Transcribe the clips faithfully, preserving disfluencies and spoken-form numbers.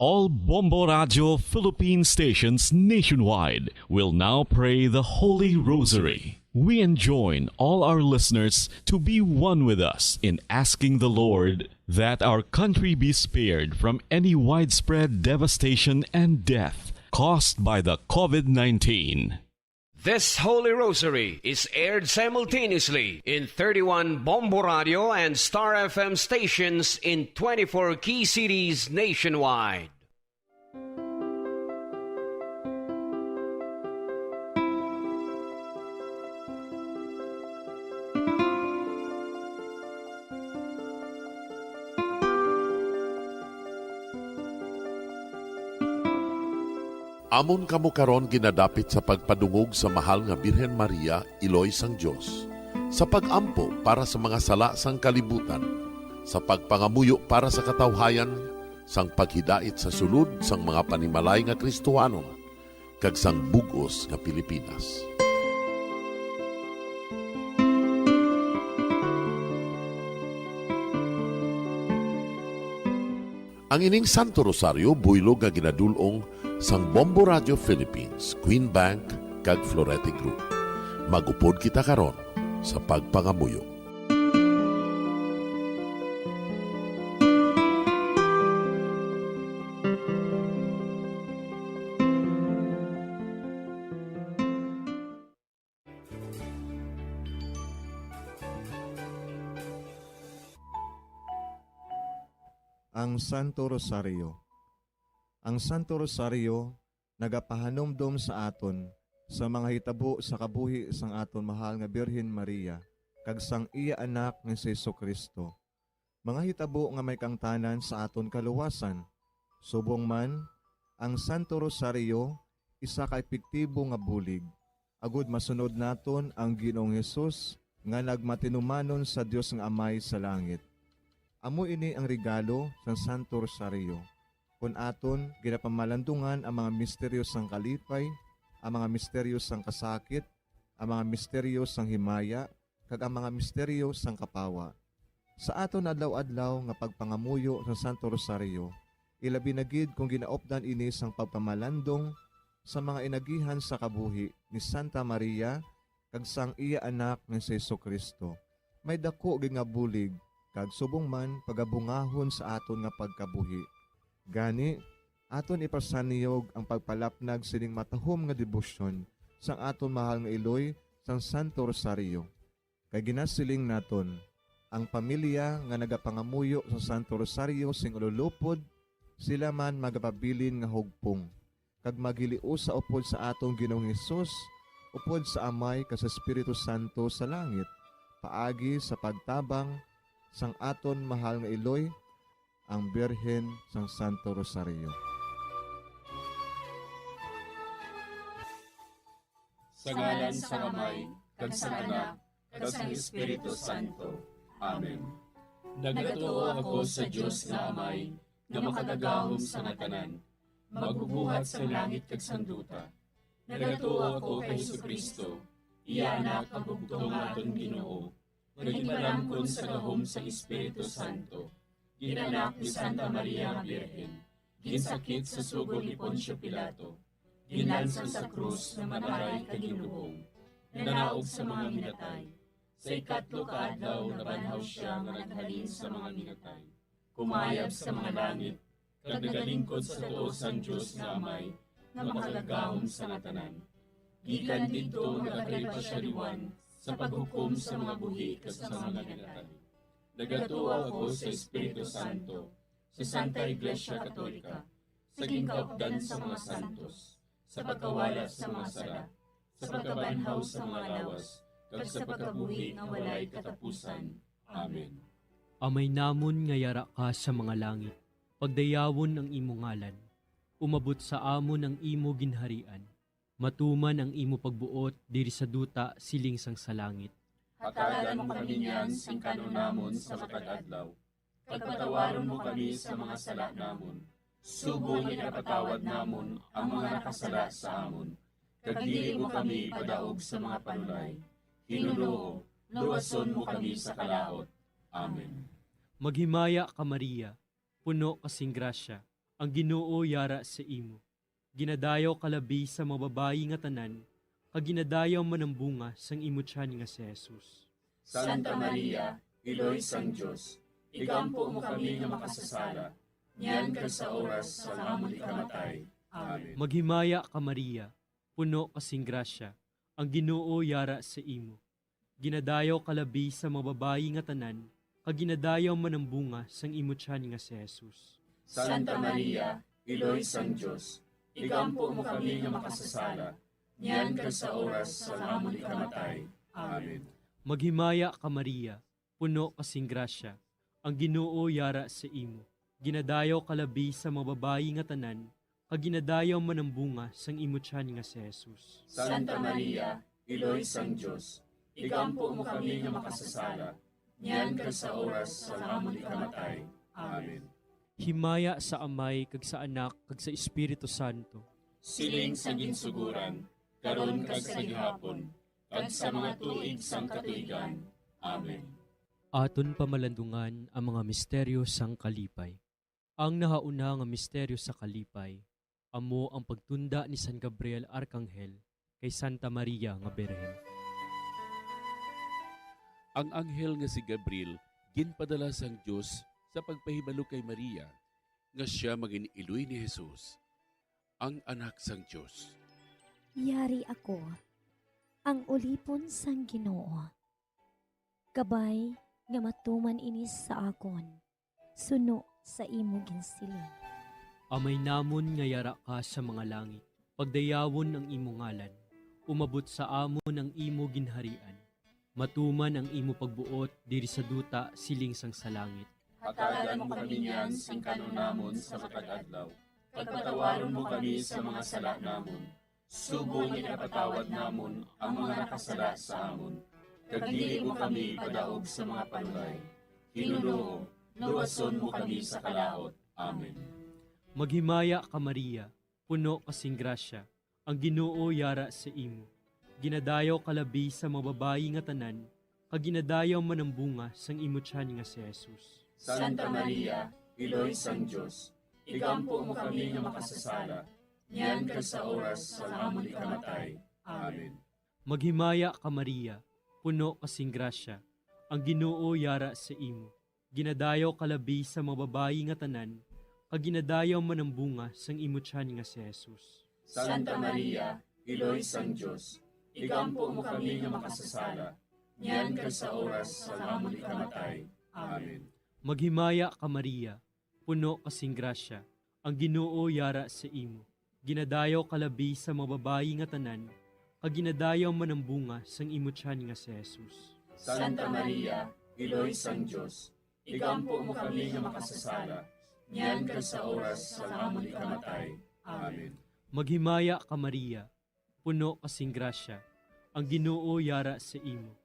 All Bombo Radio Philippine stations nationwide will now pray the Holy Rosary. We enjoin all our listeners to be one with us in asking the Lord that our country be spared from any widespread devastation and death caused by the COVID nineteen. This Holy Rosary is aired simultaneously in thirty-one Bombo Radio and Star F M stations in twenty-four key cities nationwide. Amon kamo karon ginadapit sa pagpadungog sa Mahal nga Birhen Maria, Iloy sang Dios, sa pag-ampo para sa mga sala sang kalibutan, sa pagpangamuyo para sa katawhayan, sang paghidait sa sulod sang mga panimalay nga Kristohanon, kag sang bug-os nga Pilipinas. Ang ining Santo Rosario buylog nga ginadul-ong sang Bombo Radio Philippines, Queen Bank, kag Florete Group. Mag-upod kita karon sa pagpangamuyo. Ang Santo Rosario. Ang Santo Rosario nagapahanumdom sa aton sa mga hitabo sa kabuhi sang aton mahal nga Birhen Maria kag sang iya Anak nga si Jesu-Cristo, mga hitabo nga may kaangtanan sa aton kaluwasan. Subong man, ang Santo Rosario isa ka epektibo nga bulig agod masunod naton ang Ginoong Hesus nga nagmatinumanon sa Dios nga Amay sa langit. Amo ini ang regalo sang Santo Rosario, kon aton ginapamalandungan ang mga misteryo sang kalipay, ang mga misteryo sang kasakit, ang mga misteryo sang himaya, kag ang mga misteryo sang kapawa. Sa aton adlaw-adlaw nga pagpangamuyo sa Santo Rosario, ilabi na gid kon ginaupdan ini sang pagpamalandong sa mga inagihan sa kabuhi ni Santa Maria kag sang iya Anak nga si Jesu-Cristo, may daku gid nga bulig kag subong man pagabungahon sa aton nga pagkabuhi. Gani, aton ipasaniyog ang pagpalapnag sining matahom nga debosyon sang aton mahal nga iloy sang Santo Rosario. Kay ginasiling naton, ang pamilya nga nagapangamuyo sa Santo Rosario sing ululupod, sila man magapabilin nga hugpong, kag maghiliusa upod sa aton Ginoong Hesus, upod sa Amay kag sa Espiritu Santo sa langit, paagi sa pagtabang sang aton mahal nga iloy, ang Birhen sang Santo Rosario. Sa ngalan sang Amay, kag sang Anak, kag sang Espiritu Santo. Amen. Nagatuo ako sa Dios nga Amay, nga makagagahom sa nga tanan, magbubuhat sang langit kag sang duta. Nagatuo ako kay Jesu-Cristo, iya Anak nga bugtong nga aton Ginoo, nga ginpalamkon sa gahom sang Espiritu Santo, gin-anak ni Santa Maria nga Birhen, ginsakit sa sugo ni Poncio Pilato, ginlansang sa krus nga mataray kag ginlubong, nanaog sa mga minatay. Sa ikatlo ka adlaw nabanhaw sia nga naghalin sa mga minatay, kumayab sa mga langit, kag nagalingkod sa tuo sang Dios nga Amay, nga makagagahom sa nga tanan. Gikan didto nagakalipay sia liwan sa paghukom sa mga buhi kag sa mga minatay. Nagatuo ako sa Espiritu Santo, sa Santa Iglesia Katolika, sa ginkaupdan sa mga santos, sa pagkawala sa mga sala, sa pagkabanhaw sa mga lawas, kag sa pagkabuhi nga walay katapusan. Amen. Amay namon nga yara ka sa mga langit, pagdayawon ang imo ngalan. Umabot sa amon ang imo ginharian. Matuman ang imo pagbuot diri sa duta siling sang sa langit. Hatagan mo kami niyan sing kan-on namon sa matag adlaw. Kag patawaron mo kami sa mga sala namon, subong nga ginapatawad namon ang mga nakasala sa amon. Kag dili mo kami ipadaog sa mga panulay. Ginoo, luwason mo kami sa kalaut. Amen. Maghimaya ka, Maria, puno ka sing grasya, Ang Ginoo yara sa imo. Ginadayaw ka labi sa mga babayi nga tanan, kag ginadayaw man ang bunga sang imo tiyan nga si Jesus. Santa Maria, Iloy sang Dios, igampo mo kami nga makasasala, niyan kag sa oras sang amon ikamatay. Amen. Maghimaya ka, Maria, puno ka sing grasya, ang Ginoo yara sa imo. Ginadayaw ka labi sa mga babayi nga tanan, kag ginadayaw man ang bunga sang imo tiyan nga si Jesus. Santa Maria, Iloy sang Dios, igampo mo kami nga makasasala, niyan kag sa oras sang amon ikamatay. Amen. Maghimaya ka, Maria, puno ka sing grasya, ang Ginoo yara sa imo. Ginadayaw ka labi sa mga babayi nga tanan, kag ginadayaw man ang bunga sang imo tiyan nga si Jesus. Santa Maria, Iloy sang Dios, igampo mo kami nga makasasala, niyan kag sa oras sang amon ikamatay. Amen. Himaya sa Amay, kag sa Anak, kag sa Espiritu Santo. Siling sa ginsuguran, karon kag sa gihapon, kag sa mga tuig sang katuigan. Amen. Aton pamalandungan ang mga misteryo sang kalipay. Ang nahauna nga misteryo sa kalipay amo ang pagtunda ni San Gabriel Arkanghel kay Santa Maria nga Birhen. Ang anghel nga si Gabriel ginpadala sang Dios sa pagpahibalo kay Maria nga sia magin-iloy ni Jesus, ang Anak sang Dios. Yari ako, ang ulipon sang Ginoo. Kabay nga matuman ini sa akon, suno sa imo ginsiling. Amay namon nga yara ka sa mga langit, pagdayawon ang imo ngalan. Umabot sa amon ang imo ginharian. Matuman ang imo pagbuot diri sa duta siling sang sa langit. Hatagan mo kami niyan sing kan-on namon sa matag adlaw, kag patawaron mo kami sa mga sala namon, subong nga ginapatawad namon ang mga nakasala sa amon, kag dili mo kami ipadaog sa mga panulay. Hinunoo, luwason mo kami sa kalaut. Amen. Maghimaya ka, Maria, puno ka sing grasya, ang Ginoo yara sa imo. Ginadayaw ka labi sa mga babayi nga tanan, kag ginadayaw man ang bunga sang imo tiyan nga si Jesus. Santa Maria, Iloy sang Dios, igampo mo kami nga makasasala, niyan kag sa oras sang amon ikamatay. Amen. Maghimaya ka, Maria, puno ka sing grasya, ang Ginoo yara sa imo. Ginadayaw ka labi sa mga babayi nga tanan, kag ginadayaw man ang bunga sang imo tiyan nga si Jesus. Santa Maria, Iloy sang Dios, igampo mo kami nga makasasala, niyan kag sa oras sang amon ikamatay. Amen. Maghimaya ka, Maria, puno ka sing grasya, ang Ginoo yara sa imo. Ginadayaw ka labi sa mga babayi nga tanan, kag ginadayaw man ang bunga sang imo tiyan nga si Jesus. Santa Maria, Iloy sang Dios, igampo mo kami nga makasasala, niyan kag sa oras sang amon ikamatay. Amen. Maghimaya ka, Maria, puno ka sing grasya, ang Ginoo yara sa imo.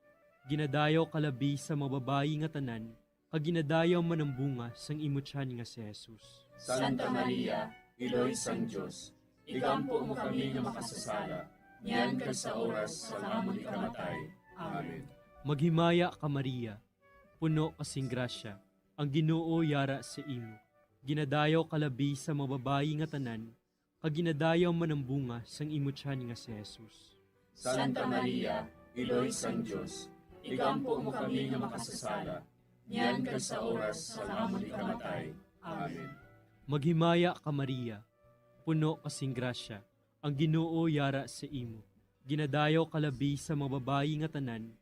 Ginadayaw ka labi sa mga babayi nga tanan, kag ginadayaw man ang bunga sang imo tiyan nga si Jesus. Santa Maria, Iloy sang Dios, igampo mo kami nga makasasala, niyan kag sa oras sang amon ikamatay. Amen. Maghimaya ka, Maria, puno ka sing grasya, ang Ginoo yara sa imo. Ginadayaw ka labi sa mga babayi nga tanan, kag ginadayaw man ang bunga sang imo tiyan nga si Jesus. Santa Maria, Iloy sang Dios, igampo mo kami nga makasasala, niyan kag sa oras sang amon ikamatay. Amen. Maghimaya ka, Maria, puno ka sing grasya, ang Ginoo yara sa imo. Ginadayaw ka labi sa mga babayi nga tanan,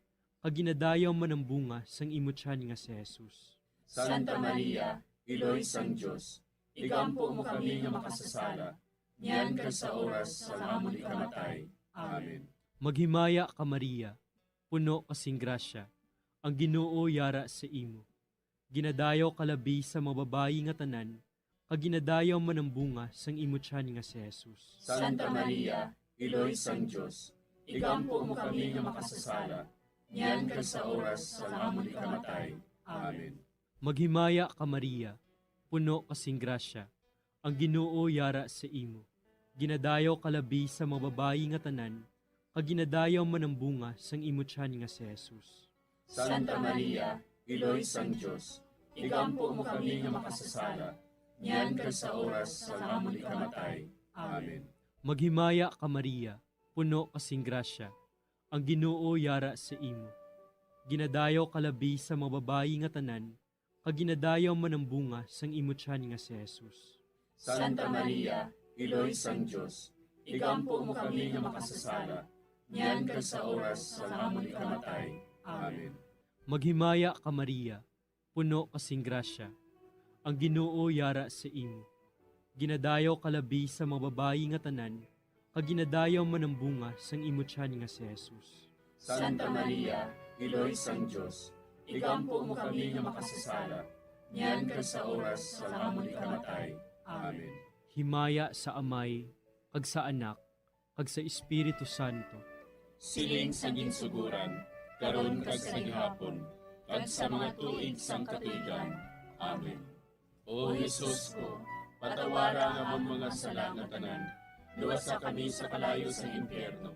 kag ginadayaw man ang bunga sang imo tiyan nga si Jesus. Santa Maria, Iloy sang Dios, igampo mo kami nga makasasala, niyan kag sa oras sang amon ikamatay. Amen. Maghimaya ka, Maria, puno ka sing grasya, ang Ginoo yara sa imo. Ginadayaw ka labi sa mga babayi nga tanan, kag ginadayaw man ang bunga sang imo tiyan nga si Jesus. Santa Maria, Iloy sang Dios, igampo mo kami nga makasasala, niyan kag sa oras sang amon ikamatay. Amen. Maghimaya ka, Maria, puno ka sing grasya, ang Ginoo yara sa imo. Ginadayaw ka labi sa mga babayi nga tanan, kag ginadayaw man ang bunga sang imo tiyan nga si Jesus. Santa Maria, Iloy sang Dios, igampo mo kami nga makasasala, niyan kag sa oras sang amon ikamatay. Amen. Maghimaya ka, Maria, puno ka sing grasya, ang Ginoo yara sa imo. Ginadayaw ka labi sa mga babayi nga tanan, kag ginadayaw man ang bunga sang imo tiyan nga si Jesus. Santa Maria, Iloy sang Dios, igampo mo kami nga makasasala, niyan kag sa oras sang amon ikamatay. Amen. Maghimaya ka, Maria, puno ka sing grasya, ang Ginoo yara sa imo. Ginadayaw ka labi sa mga babayi nga tanan, kag ginadayaw man ang bunga sang imo tiyan nga si Jesus. Santa Maria, Iloy sang Dios, igampo mo kami nga makasasala, niyan kag sa oras sang amon ikamatay. Amen. Himaya sa Amay, kag sa Anak, kag sa Espiritu Santo. Siling sa ginsuguran, karon kag sa gihapon, kag sa mga tuig sang katuigan. Amen. O Jesus ko, patawara ang amon mga sala nga tanan, luwasa kami sa kalayo sa impyerno,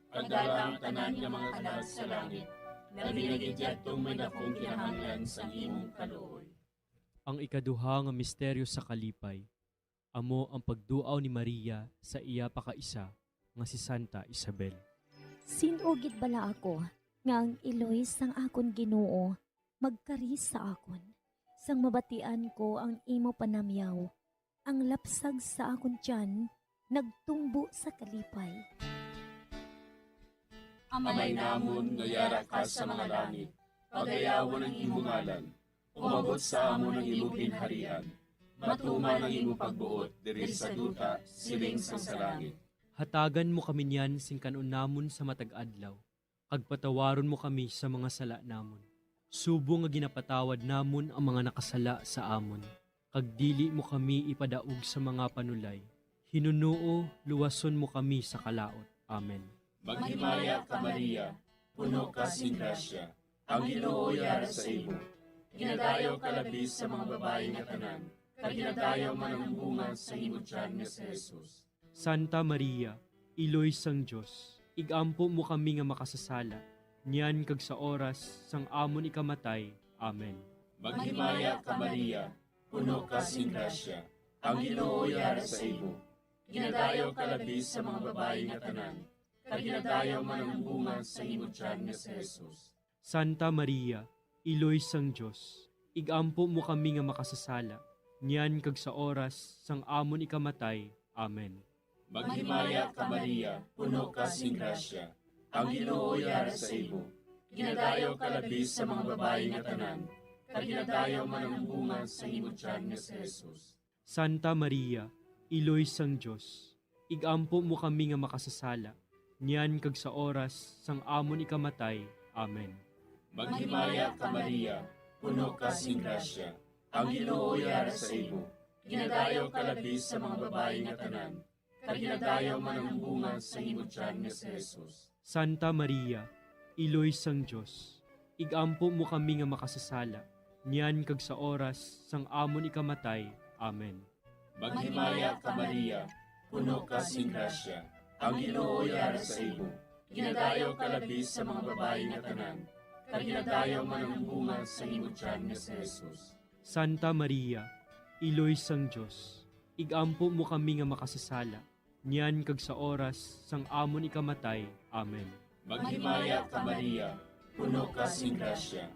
pagdala ang tanan nga mga kalag sa langit, labi na gid yadtong may dakong kinahanglan sang imong kaluoy. Ang ikaduha nga misteryo sa kalipay, amo ang pagduaw ni Maria sa iya pakaisa nga si Santa Isabel. Sin-o gid bala ako nga ang iloy sang akon Ginoo magkari sa akon, sang mabatian ko ang imo panamyaw, ang lapsag sa akon tiyan nagtumbo sa kalipay. Amay namon nga yara ka sa mga langit, pagayawon ang imo ngalan. Umabot sa amon ang imo ginharian. Matuman ang imo pagbuot diri sa duta, siling sang sa langit. Hatagan mo kami niyan sing kan-on namon sa matag adlaw, kag patawaron mo kami sa mga sala namon, subong nga ginapatawad namon ang mga nakasala sa amon, kag dili mo kami ipadaog sa mga panulay. Hinunoo, luwason mo kami sa kalaut. Amen. Maghimaya ka, Maria, puno ka sing grasya, ang Ginoo yara sa imo. Ginadayaw ka labi sa mga babayi nga tanan, kag ginadayaw man ang bunga sa imo tiyan nga si Jesus. Santa Maria, Iloy sang Dios, igampo mo kami nga makasasala, niyan kag sa oras sang amon ikamatay. Amen. Maghimaya ka, Maria, puno ka sing grasya, ang Ginoo yara sa imo. Ginadayaw ka labi sa mga babayi nga tanan, kag ginadayaw man ang bunga sa imo tiyan nga si Jesus. Santa Maria, Iloy sang Dios, igampo mo kami nga makasasala, niyan kag sa oras sang amon ikamatay. Amen. Maghimaya ka, Maria, puno ka sing grasya, ang Ginoo yara sa imo. Ginadayaw ka labi sa mga babayi nga tanan, kag ginadayaw man ang bunga sa imo tiyan nga si Jesus. Santa Maria, Iloy sang Dios, igampo mo kami nga makasasala, niyan kag sa oras sang amon ikamatay. Amen. Maghimaya ka, Maria, puno ka sing grasya, ang Ginoo yara sa imo. Ginadayaw ka labi sa mga babayi nga tanan, kag ginadayaw man ang bunga sa imo tiyan nga si Jesus. Santa Maria, Iloy sang Dios, igampo mo kami nga makasasala, niyan kag sa oras sang amon ikamatay. Amen. Maghimaya ka, Maria, puno ka sing grasya, ang Ginoo yara sa imo. Ginadayaw ka labi sa mga babayi nga tanan, kag ginadayaw man ang bunga sa imo tiyan nga si Jesus. Santa Maria, Iloy sang Dios, igampo mo kami nga makasasala, niyan kag sa oras sang amon ikamatay. Amen. Maghimaya ka, Maria, puno ka sing grasya,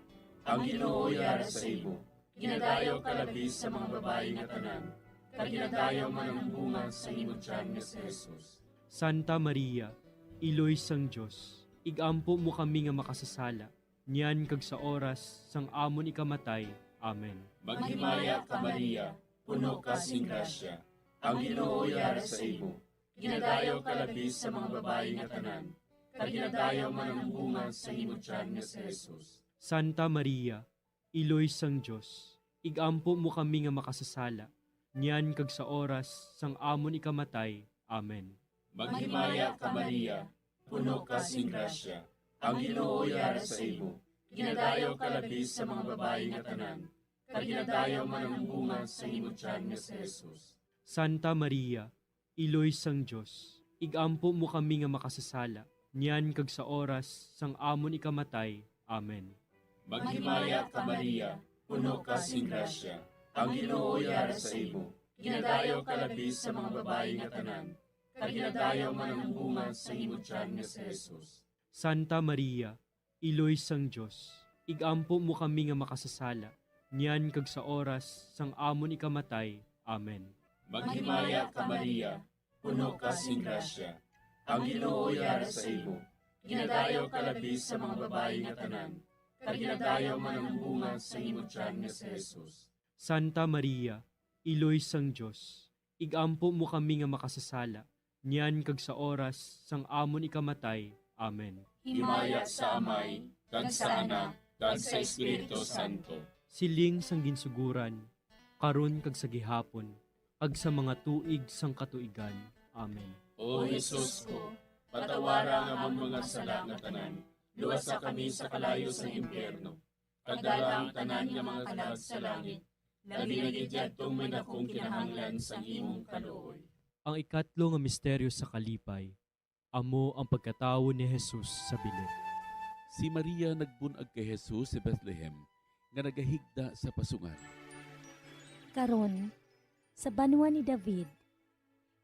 ang Ginoo yara sa imo. Ginadayaw ka labi sa mga babayi nga tanan, kag ginadayaw man ang bunga sa imo tiyan nga si Jesus. Santa Maria, Iloy sang Dios, igampo mo kami nga makasasala, niyan kag sa oras sang amon ikamatay. Amen. Maghimaya ka, Maria, puno ka sing grasya, ang Ginoo yara sa imo. Ginadayaw ka labi sa mga babayi nga tanan, kag ginadayaw man ang bunga sa imo tiyan nga si Jesus. Santa Maria, Iloy sang Dios, igampo mo kami nga makasasala, niyan kag sa oras sang amon ikamatay. Amen. Maghimaya ka, Maria, puno ka sing grasya, ang Ginoo yara sa imo. Ginadayaw ka labi sa mga babayi nga tanan, kag ginadayaw man ang bunga sa imo tiyan nga si Jesus. Santa Maria, Iloy sang Dios, igampo mo kami nga makasasala, niyan kag sa oras sang amon ikamatay. Amen. Maghimaya ka, Maria, puno ka sing grasya, ang Ginoo yara sa imo. Ginadayaw ka labi sa mga babayi nga tanan, kag ginadayaw man ang bunga sang imo tiyan nga si Jesus. Santa Maria, Iloy sang Dios, igampo mo kami nga makasasala, niyan kag sa oras sang amon ikamatay. Amen. Maghimaya ka, Maria, puno ka sing grasya. Ang Ginoo yara sa imo. Ginadayaw ka labi sa mga babayi nga tanan, kag ginadayaw man ang bunga sang imo tiyan nga si Jesus. Santa Maria, Iloy sang Dios, igampo mo kami nga makasasala, niyan kag sa oras sang amon ikamatay. Amen. Himaya sa Amay, kag sa Anak, kag sa Espiritu Santo. Siling sang ginsuguran, karon kag sa gihapon, kag sa mga tuig sang katuigan. Amen. O Jesus ko, patawara ang amon mga sala nga tanan, luwasa kami sa kalayo sang impyerno, kag dala ang tanan nga mga kalag sa langit, labi na gid yadtong may dakong kinahanglan sang imong kaluoy. Ang ikatlo nga misteryo sa kalipay, amo ang pagkatawo ni Jesus sa bilog. Si Maria nagbun-ag kay Jesus sa Bethlehem, nga nagahigda sa pasungan. Karon, sa banwa ni David,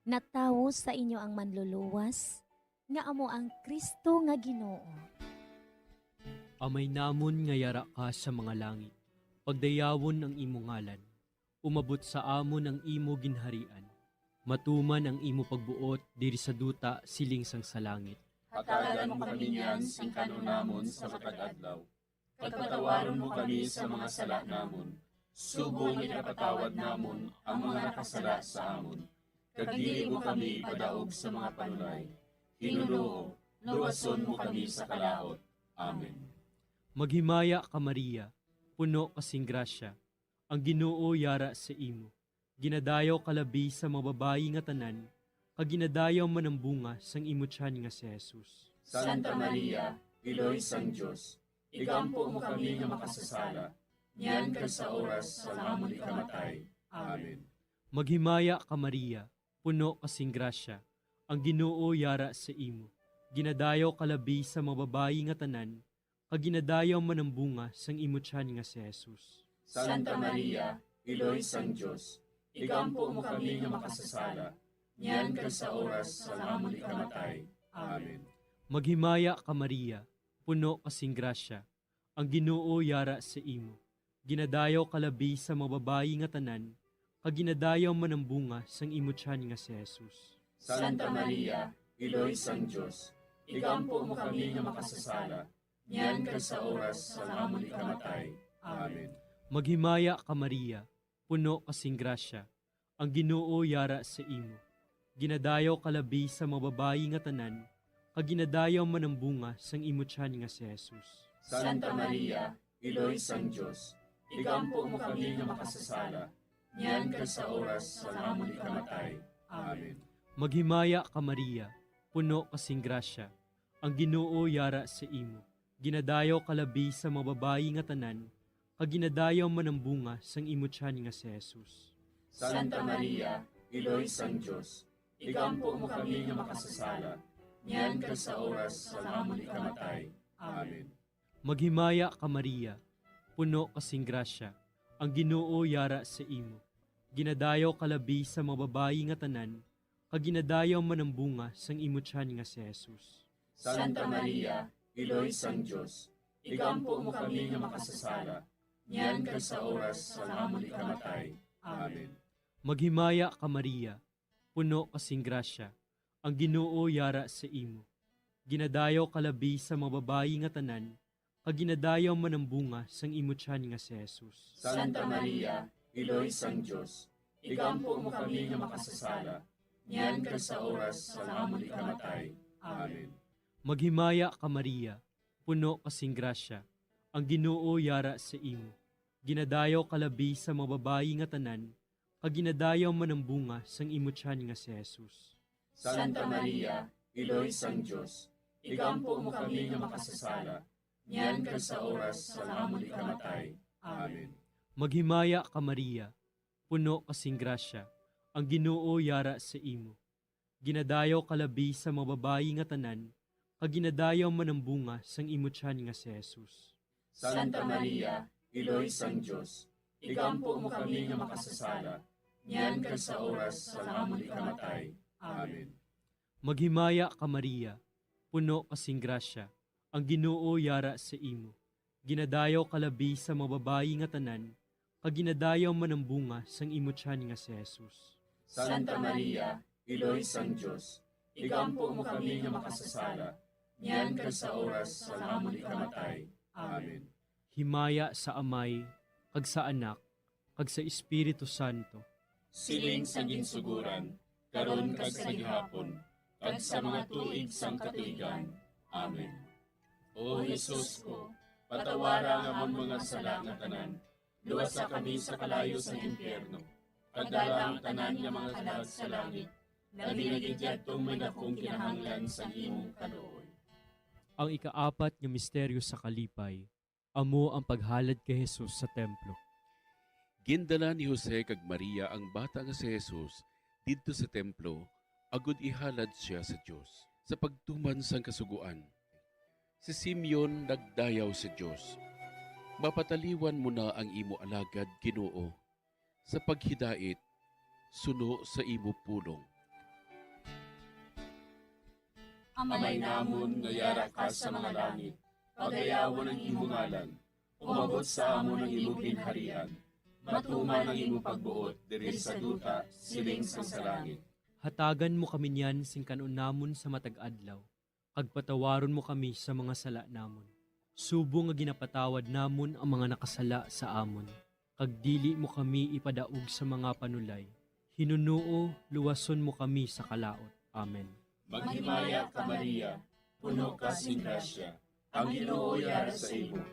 natawo sa inyo ang Manluluwas, nga amo ang Cristo nga Ginoo. Amay namon nga yara ka sa mga langit, pagdayawon ang imo ngalan. Umabot sa amon ang imo ginharian. Matuman ang imo pagbuot diri sa duta siling sang sa langit. Hatagan mo kami niyan sing kan-on namon sa matag adlaw, kag patawaron mo kami sa mga sala namon, subong nga ginapatawad namon ang mga nakasala sa amon. Kag dili mo kami ipadaog sa mga panulay. Hinunoo, luwason mo kami sa kalaut. Amen. Maghimaya ka, Maria, puno ka sing grasya, ang Ginoo yara sa imo. Ginadayaw ka labi sa mga babayi nga tanan, kag ginadayaw man ang bunga sang imo tiyan nga si Jesus. Santa Maria, Iloy sang Dios, igampo mo kami nga makasasala, niyan kag sa oras sang amon ikamatay. Amen. Maghimaya ka, Maria, puno ka sing grasya, ang Ginoo yara sa imo. Ginadayaw ka labi sa mga babayi nga tanan, kag ginadayaw man ang bunga sang imo tiyan nga si Jesus. Santa Maria, Iloy sang Dios, igampo mo kami nga makasasala, niyan kag sa oras sang amon ikamatay. Amen. Maghimaya ka, Maria, puno ka sing grasya, ang Ginoo yara sa imo. Ginadayaw ka labi sa mga babayi nga tanan, kag ginadayaw man ang bunga sang imo tiyan nga si Jesus. Santa Maria, Iloy sang Dios, igampo mo kami nga makasasala, niyan kag sa oras sang amon ikamatay. Amen. Maghimaya ka, Maria, puno ka sing grasya, ang Ginoo yara sa imo. Ginadayaw ka labi sa mga babayi nga tanan, kag ginadayaw man ang bunga sang imo tiyan nga si Jesus. Santa Maria, Iloy sang Dios, igampo mo kami nga makasasala, niyan kag sa oras sang amon ikamatay. Amen. Maghimaya ka, Maria, puno ka sing grasya, ang Ginoo yara sa imo. Ginadayaw ka labi sa mga babayi nga tanan, kag ginadayaw man ang bunga sang imo tiyan nga si Jesus. Santa Maria, Iloy sang Dios, igampo mo kami nga makasasala, niyan kag sa oras sang amon ikamatay. Amen. Maghimaya ka, Maria, puno ka sing grasya, ang Ginoo yara sa imo. Ginadayaw ka labi sa mga babayi nga tanan, kag ginadayaw man ang bunga sang imo tiyan nga si Jesus. Santa Maria, Iloy sang Dios, igampo mo kami nga makasasala, niyan kag sa oras sang amon ikamatay. Amen. Maghimaya ka, Maria, puno ka sing grasya, ang Ginoo yara sa imo. Ginadayaw ka labi sa mga babayi nga tanan, kag ginadayaw man ang bunga sang imo tiyan nga si Jesus. Santa Maria, Iloy sang Dios, igampo mo kami nga makasasala, niyan kag sa oras sang amon ikamatay. Amen. Maghimaya ka, Maria, puno ka sing grasya, ang Ginoo yara sa imo. Ginadayaw ka labi sa mga babayi nga tanan, kag ginadayaw man ang bunga sang imo tiyan nga si Jesus. Santa Maria, Iloy sang Dios, igampo mo kami nga makasasala, niyan kag sa oras sang amon ikamatay. Amen. Maghimaya ka, Maria, puno ka sing grasya, ang Ginoo yara sa imo. Ginadayaw ka labi sa mga babayi nga tanan, kag ginadayaw man ang bunga sang imo tiyan nga si Jesus. Santa Maria, Iloy sang Dios, igampo mo kami nga makasasala, niyan kag sa oras sang amon ikamatay. Amen. Maghimaya ka, Maria, puno ka sing grasya, ang Ginoo yara sa imo. Ginadayaw ka labi sa mga babayi nga tanan, kag ginadayaw man ang bunga sang imo tiyan nga si Jesus. Santa Maria, Iloy sang Dios, igampo mo kami nga makasasala, niyan kag sa oras sang amon ikamatay. Amen. Himaya sa Amay, kag sa Anak, kag sa Espiritu Santo. Siling sa ginsuguran, karon kag sa gihapon, kag sa mga tuig sang katuigan. Amen. O Jesus ko, patawara ang amon mga sala nga tanan, luwasa kami sa kalayo sang impyerno, pagdala ang tanan nga mga kalag sa langit, labi na gid yadtong may dakong kinahanglan sang imong kaluoy. Ang ikaapat nga misteryo sa kalipay, amo ang paghalad kay Jesus sa templo. Gindala ni Jose kag Maria ang bata nga si Jesus didto sa templo, agod ihalad sia sa Dios. Sa pagtuman sang Kasugoan, si Simeon nagdayaw sa Dios, "Mapataliwan mo na ang imo alagad, Ginoo, sa paghidait suno sa imo pulong." Amay namon nga yara ka sa mga langit, pagayawon ang imo ngalan. Umabot sa amon ang imo ginharian. Matuman ang imo pagbuot diri sa duta, siling sang sa langit. Hatagan mo kami niyan sing kan-on namon sa matag adlaw, kag patawaron mo kami sa mga sala namon, subong nga ginapatawad namon ang mga nakasala sa amon, kag dili mo kami ipadaog sa mga panulay. Hinunoo, luwason mo kami sa kalaut. Amen. Maghimaya ka, Maria, puno ka sing grasya, ang Ginoo yara sa imo.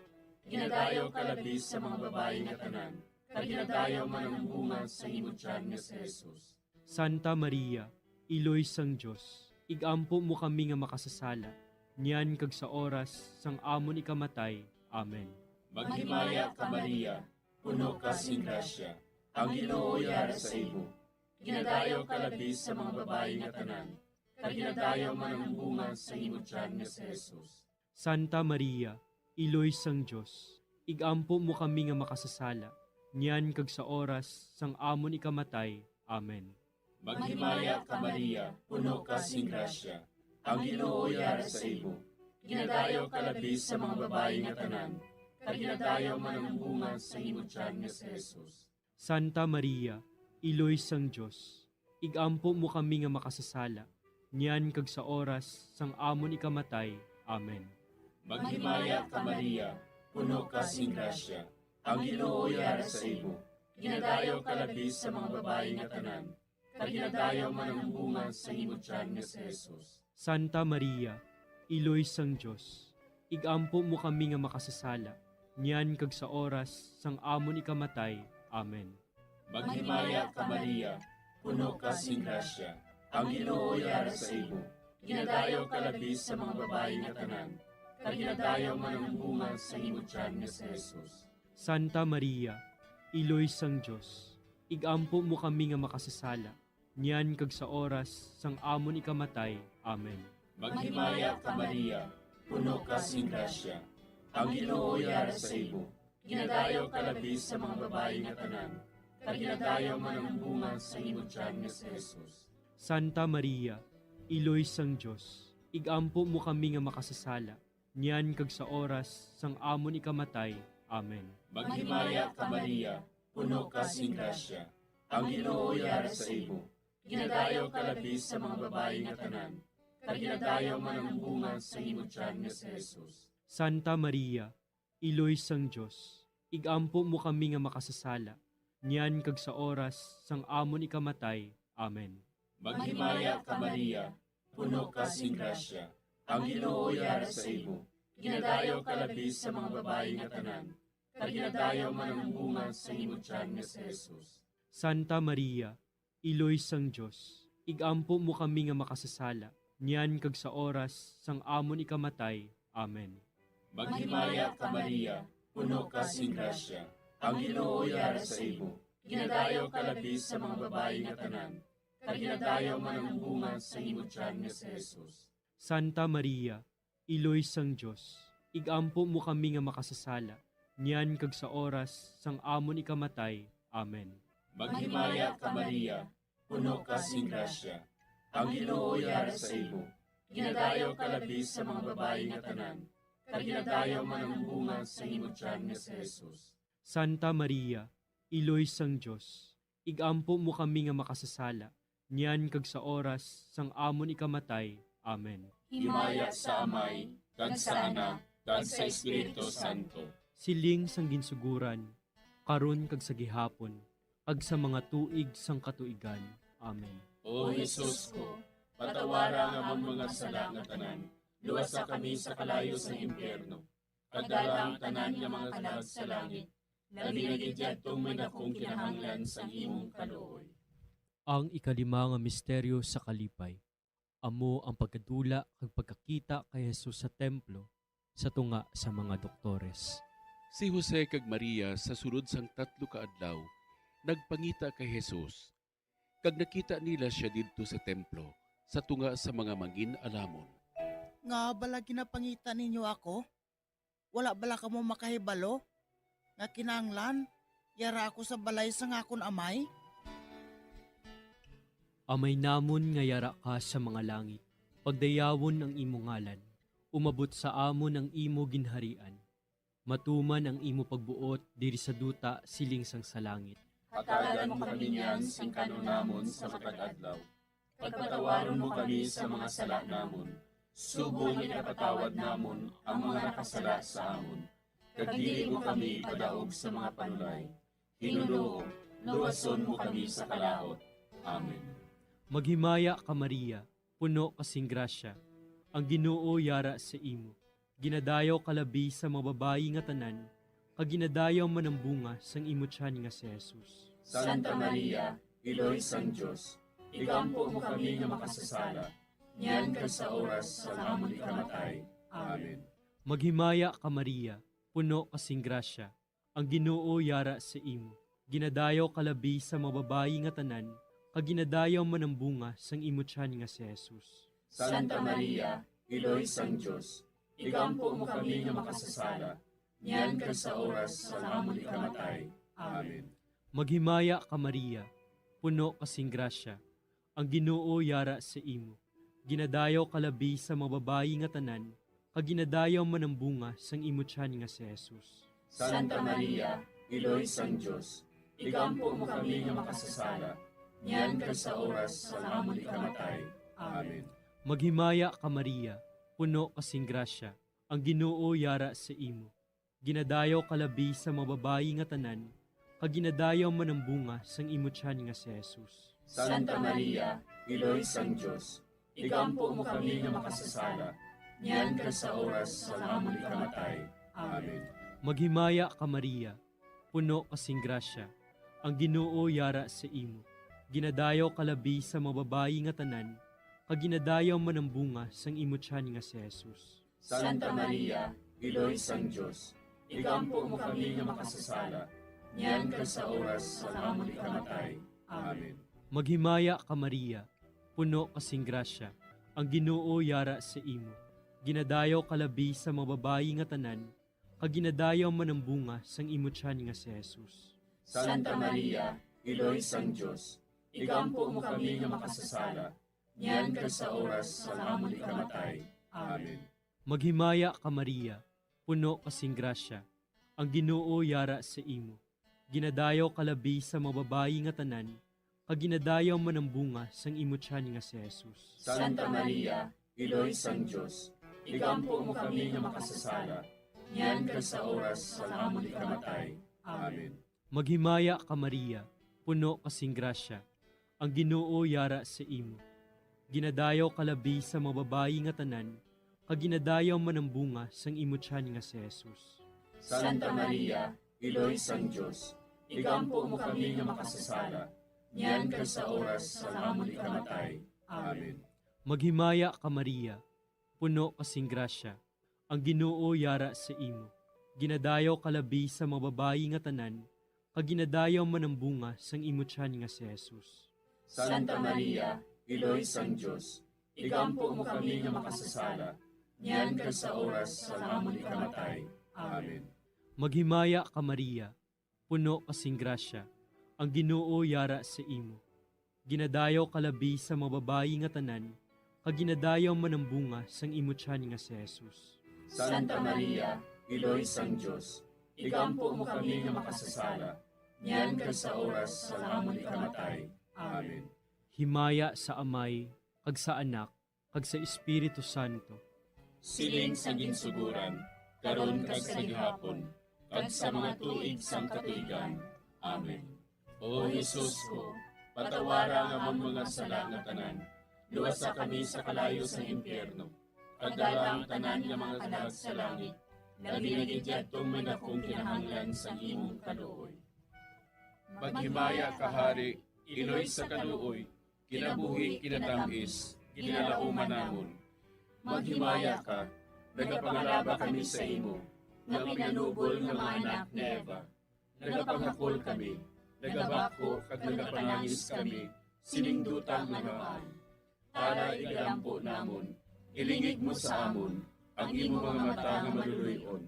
Ginadayaw ka labi sa mga babayi nga tanan, kag ginadayaw man ang bunga sa imo tiyan nga si Jesus. Santa Maria, Iloy sang Dios, igampo mo kami nga makasasala, niyan kag sa oras sang amon ikamatay. Amen. Maghimaya ka, Maria, puno ka sing grasya, ang Ginoo yara sa imo. Ginadayaw ka labi sa mga babayi nga tanan, kag ginadayaw man ang bunga sa imo tiyan nga si Jesus. Santa Maria, Iloy sang Dios, igampo mo kami nga makasasala, niyan kag sa oras sang amon ikamatay. Amen. Maghimaya ka, Maria, puno ka sing grasya, ang Ginoo yara sa imo. Ginadayaw ka labi sa mga babayi nga tanan, kag ginadayaw man ang bunga sa imo tiyan nga si Jesus. Santa Maria, Iloy sang Dios, igampo mo kami nga makasasala, niyan kag sa oras sang amon ikamatay. Amen. Maghimaya ka, Maria, puno ka sing grasya, ang Ginoo yara sa imo. Ginadayaw ka labi sa mga babayi nga tanan, kag ginadayaw man ang bunga sa imo tiyan nga si Jesus. Santa Maria, Iloy sang Dios, igampo mo kami nga makasasala, niyan kag sa oras sang amon ikamatay. Amen. Maghimaya ka, Maria, puno ka sing grasya, ang Ginoo yara sa imo. Ginadayaw ka labi sa mga babayi nga tanan, kag ginadayaw man ang bunga sa imo tiyan nga si Jesus. Santa Maria, Iloy sang Dios, igampo mo kami nga makasasala, niyan kag sa oras sang amon ikamatay. Amen. Maghimaya ka, Maria, puno ka sing grasya, ang Ginoo yara sa imo. Ginadayaw ka labi sa mga babayi nga tanan, kag ginadayaw man ang bunga sa imo tiyan nga si Jesus. Santa Maria, Iloy sang Dios, igampo mo kami nga makasasala, niyan kag sa oras sang amon ikamatay. Amen. Maghimaya ka, Maria, puno ka sing grasya, ang Ginoo yara sa imo. Ginadayaw ka labi sa mga babayi nga tanan, kag ginadayaw man ang bunga sa imo tiyan nga si Jesus. Santa Maria, Iloy sang Dios, igampo mo kami nga makasasala, niyan kag sa oras sang amon ikamatay. Amen. Maghimaya ka, Maria, puno ka sing grasya, ang Ginoo yara sa imo. Ginadayaw ka labi sa mga babayi nga tanan, kag ginadayaw man ang bunga sa imo tiyan nga si Jesus. Santa Maria, Iloy sang Dios, igampo mo kami nga makasasala, niyan kag sa oras sang amon ikamatay. Amen. Maghimaya ka, Maria, puno ka sing grasya, ang Ginoo yara sa imo. Ginadayaw ka labi sa mga babayi nga tanan, kag ginadayaw man ang bunga sa imo tiyan nga si Jesus. Santa Maria, Iloy sang Dios, igampo mo kami nga makasasala, niyan kag sa oras sang amon ikamatay. Amen. Maghimaya ka, Maria, puno ka sing grasya. Ang Ginoo yara sa imo. Ginadayaw ka labi sa mga babayi nga tanan, kag ginadayaw man ang bunga sang imo tiyan nga si Jesus. Santa Maria, Iloy sang Dios, igampo mo kami nga makasasala, niyan kag sa oras sang amon ikamatay. Amen. Himaya sa Amay, kag sa Anak, kag sa Espiritu Santo. Siling sang ginsuguran, karon kag sa gihapon, kag sa mga tuig sang katuigan. Amen. O Jesus ko, patawara ang amon mga sala nga tanan, luwasa kami sa kalayo sang impyerno, kag dala ang tanan nga mga kalag sa langit, labi na gid yadtong may dakong kinahanglan sang imong kaluoy. Ang ikalima nga misteryo sa kalipay, amo ang pagkadula kag pagkakita kay Jesus sa templo sa tunga sa mga doktores. Si Jose kag Maria sa sulod sang tatlo ka adlaw nagpangita kay Jesus, kag nakita nila sia didto sa templo sa tunga sa mga mangin-alamon. Ngaa bala ginapangita ninyo ako? Wala bala kamo makahibalo nga kinahanglan yara ako sa balay sang akon Amay? Amay namon nga yara ka sa mga langit, pagdayawon ang imo ngalan, umabot sa amon ang imo ginharian, matuman ang imo pagbuot diri sa duta siling sang sa langit. Hatagan mo kami niyan sing kan-on namon sa matag adlaw, kag patawaron mo kami sa mga sala namon, subong nga ginapatawad namon ang mga nakasala sa amon, kag dili mo kami ipadaog sa mga panulay. Ginoo, luwason mo kami sa kalaut. Amen. Maghimaya ka, Maria, puno ka sing grasya, ang Ginoo yara sa imo. Ginadayaw ka labi sa mga babayi nga tanan, kag ginadayaw man ang bunga sang imo tiyan nga si Jesus. Santa Maria, Iloy sang Dios, igampo mo kami nga makasasala, niyan kag sa oras sang amon ikamatay. Amen. Maghimaya ka, Maria, puno ka sing grasya, ang Ginoo yara sa imo. Ginadayaw ka labi sa mga babayi nga tanan, kag ginadayaw man ang bunga sang imo tiyan nga si Jesus. Santa Maria, Iloy sang Dios, igampo mo kami nga makasasala, niyan kag sa oras sang amon ikamatay. Amen. Maghimaya ka, Maria, puno ka sing grasya, ang Ginoo yara sa imo. Ginadayaw ka labi sa mga babayi nga tanan, kag ginadayaw man ang bunga sang imo tiyan nga si Jesus. Santa Maria, Iloy sang Dios, igampo mo kami nga makasasala, niyan kag sa oras sang amon ikamatay. Amen. Maghimaya ka, Maria, puno ka sing grasya, ang Ginoo yara sa imo. Ginadayaw ka labi sa mga babayi nga tanan, kag ginadayaw man ang bunga sang imo tiyan nga si Jesus. Santa Maria, Iloy sang Dios, igampo mo kami nga makasasala, niyan kag sa oras sang amon ikamatay. Amen. Maghimaya ka, Maria, puno ka sing grasya, ang Ginoo yara sa imo. Ginadayaw ka labi sa mga babayi nga tanan, kag ginadayaw man ang bunga sang imo tiyan nga si Jesus. Santa Maria, Iloy sang Dios, igampo mo kami nga makasasala, niyan kag sa oras sang amon ikamatay. Amen. Maghimaya ka, Maria, puno ka sing grasya, ang Ginoo yara sa imo. Ginadayaw ka labi sa mga babayi nga tanan, kag ginadayaw man ang bunga sang imo tiyan nga si Jesus. Santa Maria, Iloy sang Dios, igampo mo kami nga makasasala, niyan kag sa oras sang amon ikamatay. Amen. Maghimaya ka, Maria, puno ka sing grasya, ang Ginoo yara sa imo. Ginadayaw ka labi sa mga babayi nga tanan, kag ginadayaw man ang bunga sang imo tiyan nga si Jesus. Santa Maria, Iloy sang Dios, igampo mo kami nga makasasala, niyan kag sa oras sang amon ikamatay. Amen. Maghimaya ka, Maria, puno ka sing grasya, ang Ginoo yara sa imo. Ginadayaw ka labi sa mga babayi nga tanan, kag ginadayaw man ang bunga sang imo tiyan nga si Jesus. Santa Maria, Iloy sang Dios, igampo mo kami nga makasasala, niyan kag sa oras sang amon ikamatay. Amen. Maghimaya ka, Maria, puno ka sing grasya, ang Ginoo yara sa imo. Ginadayaw ka labi sa mga babayi nga tanan, kag ginadayaw man ang bunga sang imo tiyan nga si Jesus. Santa Maria, Iloy sang Dios, igampo mo kami nga makasasala, niyan kag sa oras sang amon ikamatay. Amen. Maghimaya ka, Maria, puno ka sing grasya, Ang Ginoo yara sa imo. Ginadayaw ka labi sa mga babayi nga tanan, kag ginadayaw man ang bunga sang imo tiyan nga si Jesus. Santa Maria, Iloy sang Dios, igampo mo kami nga makasasala, niyan kag sa oras sang amon ikamatay. Amen. Himaya sa Amay, kag sa Anak, kag sa Espiritu Santo. Siling sa ginsuguran, karon kag sa gihapon, kag sa mga tuig sang katuigan. Amen. O Jesus ko, patawara ang amon mga sala nga tanan, luwasa kami sa kalayo sang impyerno, kag dala ang tanan nga mga kalag sa langit, labi na gid yadtong may dakong kinahanglan sang imong kaluoy. Maghimaya ka, Hari, Iloy sa kaluoy, kinabuhi, kinatamis, ginalauman namon. Maghimaya ka, nagapangalaba kami sa imo, nga pinanubol nga mga anak ni Eva. Nagapangakol kami, nagabakho kag nagapanangis kami, sining duta nga namaan. Tara, igalampo namon, ilingig mo sa amon ang imo mga mata nga maluluy-on,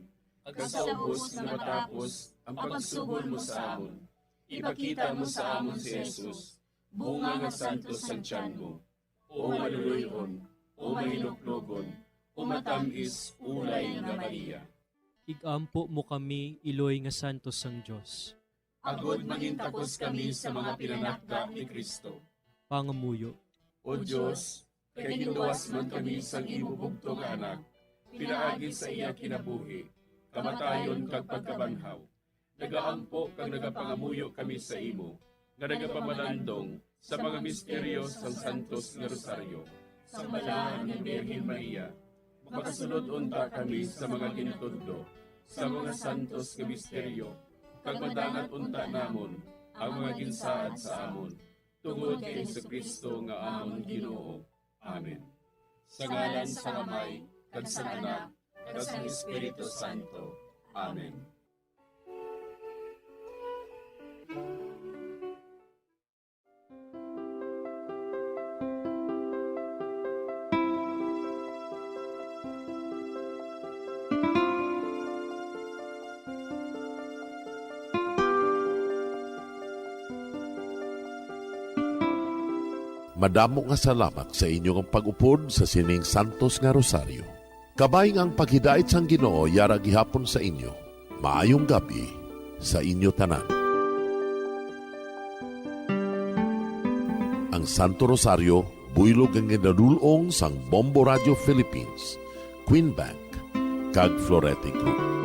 kag sa ubos nga matapos ang pagsugod mo sa amon, ipakita mo sa amon si Jesus, bunga nga santos sang tiyan mo. O maluluy-on, o mahinuklogon, o matamis ulay nga Maria. Igampo mo kami, iloy nga santos sang Dios. Agod mangintakos kami sa mga pinanakda ni Cristo. Pangamuyo. O Dios, kay ginluwas man kami sang imo bugtong nga Anak, pinaagi sa iya kinabuhi, kamatayon kag pagkabanhaw. Nagaampo kag nagapangamuyo kami sa imo, nga nagapamalandong sa mga misteryo sang Santos nga Rosaryo. Sang Balaan nga Birhen Maria, makasulod unta kami sa mga ginatudlo sa mga santos nga misteryo, kag madangat unta namon ang mga ginsaad sa amon, tungod kay Jesu-Cristo nga amon Ginoo. Amen. Sa ngalan sang Amay, kag sang Anak, kag sang Espiritu Santo. Amen. Madamo nga salamat sa inyo nga pag-upod sa sining santos nga rosaryo. Kabay nga ang paghidait sang Ginoo yara gihapon sa inyo. Maayong gab-i sa inyo tanan. Ang Santo Rosario, buylog nga ginadul-ong sang Bombo Radio Philippines, Queen Bank, kag Florete Group.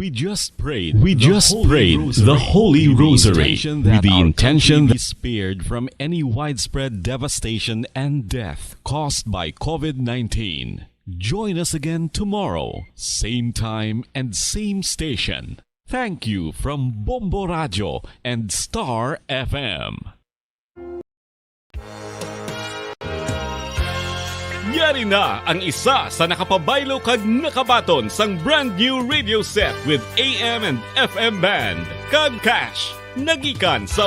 We just prayed We the just Holy prayed Rosary the Holy with the Rosary intention that with the our intention country that be spared from any widespread devastation and death caused by COVID nineteen. Join us again tomorrow, same time and same station. Thank you from Bombo Radio and Star F M. Yari na ang isa sa nakapabaylo kag nakabaton sang brand new radio set with A M and F M band kag cash. Nagikan sa